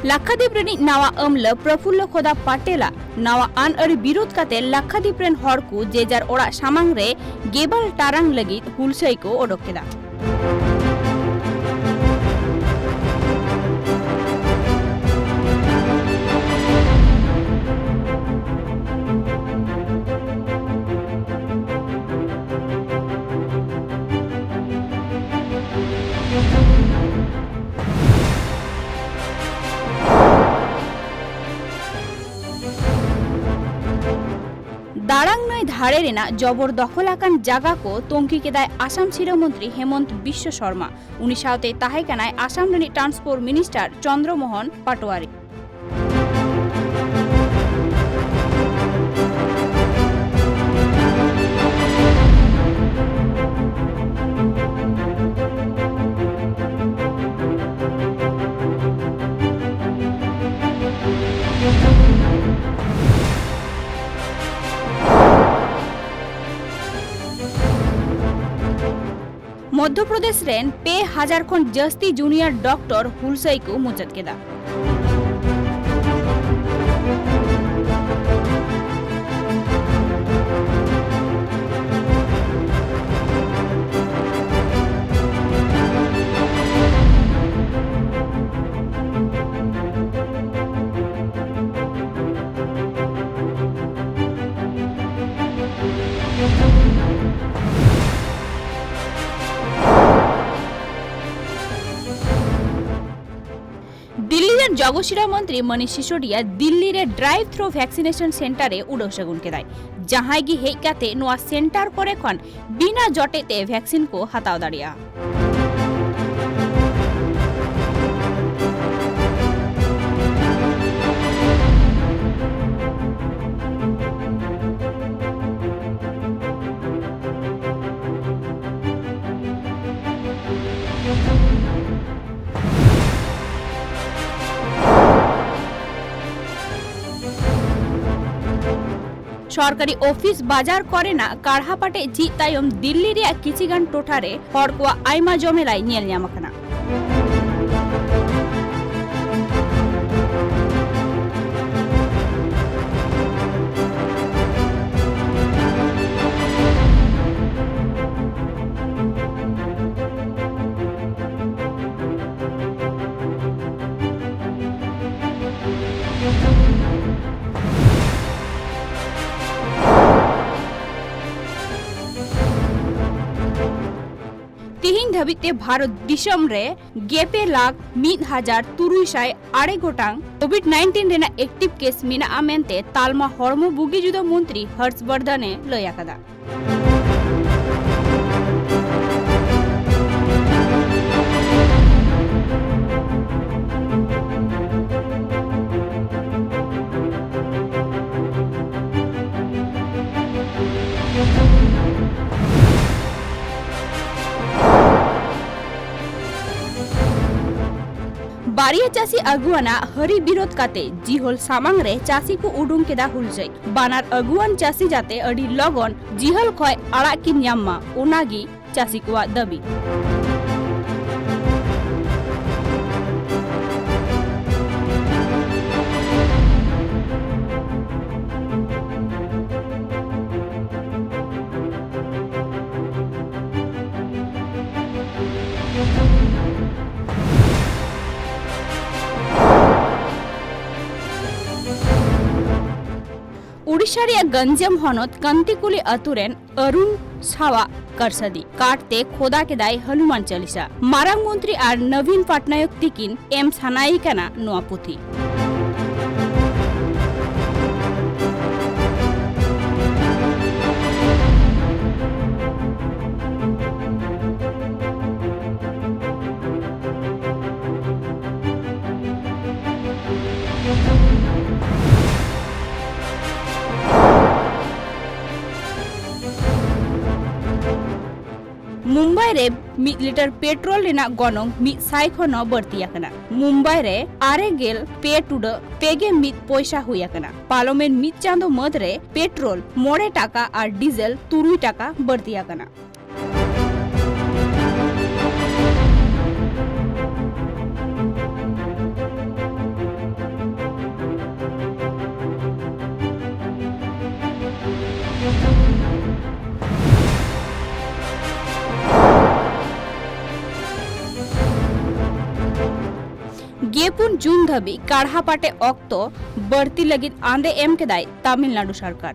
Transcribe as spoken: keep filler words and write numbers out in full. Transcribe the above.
ᱞᱟᱠᱠᱷᱟᱫᱤᱯ ᱨᱤᱱᱤᱡ ᱱᱟᱣᱟ ᱟᱹᱢᱞᱟᱹ ᱯᱨᱚᱯᱷᱩᱞᱞᱚ ᱠᱷᱚᱫᱟ ᱯᱟᱴᱮᱞᱟᱜ ᱱᱟᱣᱟ ᱟᱹᱱ ᱟᱹᱨᱤ ᱵᱤᱨᱩᱫᱷ ᱠᱟᱛᱮ ᱞᱟᱠᱠᱷᱟᱫᱤᱯ ᱨᱮᱱ ᱦᱚᱲ ᱠᱚ ᱡᱮᱡᱟᱨ ᱚᱲᱟᱜ ᱥᱟᱢᱟᱝ ᱨᱮ ᱜᱮᱵᱟᱞ ᱴᱟᱨᱟᱝ ᱞᱟᱹᱜᱤᱫ ᱦᱩᱞᱥᱟᱹᱭ ᱠᱚ ᱚᱰᱚᱠ ᱠᱮᱫᱟ᱾ ᱫᱟᱲᱟᱝ ᱱᱟᱹᱭ ᱫᱷᱟᱨᱮ ᱨᱮᱱᱟᱜ ᱡᱚᱵᱚᱨ ᱫᱚᱠᱷᱚᱞ ᱟᱠᱟᱱ ᱡᱟᱜᱟ ᱠᱚ ᱛᱩᱝᱠᱷᱤ ᱠᱮᱫᱟᱭ ᱟᱥᱟᱢ ᱥᱤᱨᱟᱹ ᱢᱚᱱᱛᱨᱤ ᱦᱮᱢᱚᱱᱛ ᱵᱤᱥᱥᱚ ᱥᱚᱨᱢᱟ᱾ ᱩᱱᱤ ᱥᱟᱶᱛᱮ ᱛᱟᱦᱮᱸ ᱠᱟᱱᱟᱭ ᱟᱥᱟᱢ ᱨᱤᱱᱤᱡ ᱴᱨᱟᱱᱥᱯᱳᱨᱴ ᱢᱤᱱᱤᱥᱴᱟᱨ ᱪᱚᱱᱫᱨᱚ ᱢᱳᱦᱚᱱ ᱯᱟᱴᱣᱟᱨᱤ᱾ ᱢᱚᱫᱷᱭᱚ ᱯᱨᱚᱫᱮᱥ ᱨᱮᱱ ᱯᱮ ᱦᱟᱡᱟᱨ ᱠᱷᱚᱱ ᱡᱟᱹᱥᱛᱤ ᱡᱩᱱᱤᱭᱟᱨ ᱰᱚᱠᱴᱚᱨ ᱦᱩᱞᱥᱟᱹᱭ ᱠᱚ ᱢᱩᱪᱟᱹᱫ ᱠᱮᱫᱟ᱾ ᱫᱤᱞᱞᱤ ᱨᱮᱱ ᱡᱚᱜᱚᱥᱤᱨᱟ ᱢᱚᱱᱛᱨᱤ ᱢᱚᱱᱤᱥ ᱥᱤᱥᱳᱰᱤᱭᱟ ᱫᱤᱞᱞᱤ ᱨᱮ ᱰᱨᱟᱭᱤᱵᱷ ᱛᱷᱨᱩ ᱵᱷᱮᱠᱥᱤᱱᱮᱥᱚᱱ ᱥᱮᱱᱴᱟᱨ ᱨᱮ ᱩᱰᱟᱹᱣ ᱥᱟᱹᱜᱩᱱ ᱠᱮᱫᱟᱭ᱾ ᱡᱟᱦᱟᱸᱭ ᱜᱮ ᱦᱮᱡ ᱠᱟᱛᱮ ᱱᱚᱣᱟ ᱥᱮᱱᱴᱟᱨ ᱠᱚᱨᱮ ᱠᱷᱚᱱ ᱵᱤᱱᱟ ᱡᱚᱴᱮᱫ ᱛᱮ ᱵᱷᱮᱠᱥᱤᱱ ᱠᱚ ᱦᱟᱛᱟᱣ ᱫᱟᱲᱮᱭᱟᱜᱼᱟ᱾ ᱥᱚᱨᱠᱟᱨᱤ ᱚᱯᱷᱤᱥ ᱵᱟᱡᱟᱨ ᱠᱚᱨᱮᱱᱟᱜ ᱠᱟᱲᱦᱟ ᱯᱟᱴᱮ ᱡᱷᱤᱡ ᱛᱟᱭᱚᱢ ᱫᱤᱞᱞᱤ ᱨᱮᱭᱟᱜ ᱠᱤᱪᱷᱤ ᱜᱟᱱ ᱴᱚᱴᱷᱟ ᱨᱮ ᱦᱚᱲ ᱠᱚᱣᱟᱜ ᱟᱭᱢᱟ ᱡᱚᱢᱮᱞᱟᱭ ᱧᱮᱞ ᱧᱟᱢ ᱟᱠᱟᱱᱟ᱾ ᱛᱤᱦᱤᱧ ᱫᱷᱟᱹᱵᱤᱡ ᱛᱮ ᱵᱷᱟᱨᱚᱛ ᱫᱤᱥᱚᱢ ᱨᱮ ᱜᱮᱞ ᱯᱮ ᱞᱟᱠᱷ ᱢᱤᱫ ᱦᱟᱡᱟᱨ ᱛᱩᱨᱩᱭ ᱥᱟᱭ ᱟᱨᱮ ᱜᱚᱴᱟᱝ ᱠᱳᱵᱷᱤᱰ ᱱᱟᱭᱤᱱᱴᱤᱱ ᱨᱮᱱᱟᱜ ᱮᱠᱴᱤᱵᱷ ᱠᱮᱥ ᱢᱮᱱᱟᱜᱼᱟ ᱢᱮᱱᱛᱮ ᱛᱟᱞᱢᱟ ᱦᱚᱲᱢᱚ ᱵᱩᱜᱤ ᱡᱩᱫᱟᱹ ᱢᱚᱱᱛᱨᱤ ᱦᱚᱨᱥ ᱵᱚᱨᱫᱷᱚᱱ ᱮ ᱞᱟᱹᱭ ᱟᱠᱟᱫᱟ᱾ ᱵᱟᱨᱭᱟ ᱪᱟᱹᱥᱤ ᱟᱹᱜᱩᱣᱟᱱᱟᱜ ᱦᱟᱹᱨᱤ ᱵᱤᱨᱳᱫ ᱠᱟᱛᱮ ᱡᱤᱦᱚᱞ ᱥᱟᱢᱟᱝ ᱨᱮ ᱪᱟᱹᱥᱤ ᱠᱚ ᱩᱰᱩᱝ ᱠᱮᱫᱟ ᱦᱩᱞᱥᱟᱹᱭ᱾ ᱵᱟᱱᱟᱨ ᱟᱹᱜᱩᱣᱟᱱ ᱪᱟᱹᱥᱤ ᱡᱟᱛᱮ ᱟᱹᱰᱤ ᱞᱚᱜᱚᱱ ᱡᱤᱦᱚᱞ ᱠᱷᱚᱱ ᱟᱲᱟᱜ ᱠᱤᱱ ᱧᱟᱢ ᱢᱟ, ᱚᱱᱟ ᱜᱮ ᱪᱟᱹᱥᱤ ᱠᱚᱣᱟᱜ ᱫᱟᱹᱵᱤ᱾ ᱩᱰᱤᱥᱟ ᱨᱮᱭᱟᱜ ᱜᱚᱧᱡᱟᱢ ᱦᱚᱱᱚᱛ ᱠᱟᱱᱛᱤᱠᱩᱞᱤ ᱟᱹᱛᱩ ᱨᱮᱱ ᱟᱨᱩᱱ ᱥᱟᱣᱟᱜ ᱠᱟᱨᱥᱟᱫᱤ ᱠᱟᱴ ᱛᱮ ᱠᱷᱚᱫᱟ ᱠᱮᱫᱟᱭ ᱦᱚᱱᱩᱢᱟᱱ ᱪᱟᱞᱤᱥᱟ᱾ ᱢᱟᱨᱟᱝ ᱢᱚᱱᱛᱨᱤ ᱟᱨ ᱱᱚᱵᱤᱱ ᱯᱟᱴᱱᱟᱭᱚᱠ ᱛᱤᱠᱤᱱ ᱮᱢ ᱥᱟᱱᱟᱭᱮ ᱠᱟᱱᱟ ᱱᱚᱣᱟ ᱯᱩᱛᱷᱤ᱾ ᱢᱩᱢᱵᱟᱭ ᱨᱮ ᱢᱤᱫ ᱞᱤᱴᱟᱨ ᱯᱮᱴᱨᱳᱞ ᱨᱮᱱᱟᱜ ᱜᱚᱱᱚᱝ ᱢᱤᱫ ᱥᱟᱭ ᱠᱷᱚᱱ ᱦᱚᱸ ᱵᱟᱹᱲᱛᱤ ᱟᱠᱟᱱᱟ᱾ ᱢᱩᱢᱵᱟᱭ ᱨᱮ ᱟᱨᱮ ᱜᱮᱞ ᱯᱮ ᱴᱩᱰᱟᱹᱜ ᱯᱮ ᱜᱮ ᱢᱤᱫ ᱯᱚᱭᱥᱟ ᱦᱩᱭ ᱟᱠᱟᱱᱟ᱾ ᱯᱟᱨᱚᱢᱮᱱ ᱢᱤᱫ ᱪᱟᱸᱫᱚ ᱢᱩᱫᱽ ᱨᱮ ᱯᱮᱴᱨᱳᱞ ᱢᱚᱬᱮ ᱴᱟᱠᱟ ᱟᱨ ᱰᱤᱡᱮᱞ ᱛᱩᱨᱩᱭ ᱴᱟᱠᱟ ᱵᱟᱹᱲᱛᱤ ᱟᱠᱟᱱᱟ᱾ ᱜᱮᱯᱩᱱ ᱡᱩᱱ ᱫᱷᱟᱹᱵᱤᱡ ᱠᱟᱲᱦᱟ ᱯᱟᱴᱮ ᱚᱠᱛᱚ ᱵᱟᱹᱲᱛᱤ ᱞᱟᱹᱜᱤᱫ ᱟᱸᱫᱮ ᱮᱢ ᱠᱮᱫᱟᱭ ᱛᱟᱢᱤᱞᱱᱟᱰᱩ ᱥᱚᱨᱠᱟᱨ᱾